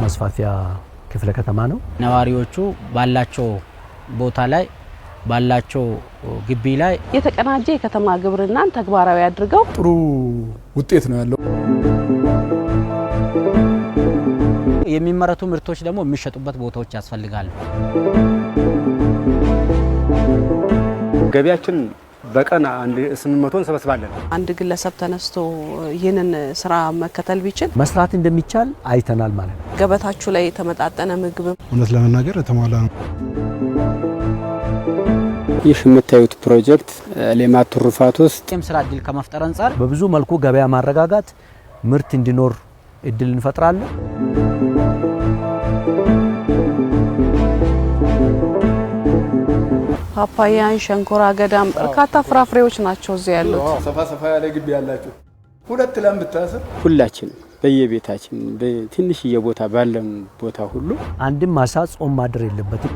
ማስፋፊያ ክፍለ ከተማ ነው። ነዋሪዎቹ ባላቸው ቦታ ላይ፣ ባላቸው ግቢ ላይ የተቀናጀ የከተማ ግብርናን ተግባራዊ አድርገው ጥሩ ውጤት ነው ያለው። የሚመረቱ ምርቶች ደግሞ የሚሸጡበት ቦታዎች ያስፈልጋሉ። ገቢያችን በቀን 1800 እንሰበስባለን። አንድ ግለሰብ ተነስቶ ይህንን ስራ መከተል ቢችል መስራት እንደሚቻል አይተናል ማለት ነው። ገበታችሁ ላይ የተመጣጠነ ምግብ እውነት ለመናገር የተሟላ ነው። ይህ የምታዩት ፕሮጀክት ሌማት ትሩፋት ውስጥ ስራ እድል ከመፍጠር አንጻር በብዙ መልኩ ገበያ ማረጋጋት፣ ምርት እንዲኖር እድል እንፈጥራለን። ፓፓያን፣ ሸንኮራ አገዳም በርካታ ፍራፍሬዎች ናቸው እዚህ ያሉት። ሰፋ ሰፋ ያለ ግቢ ያላችሁ ሁለት ላም ብታስር ሁላችንም በየቤታችን በትንሽዬ ቦታ ባለን ቦታ ሁሉ አንድም ማሳ ጾም ማደር የለበትም።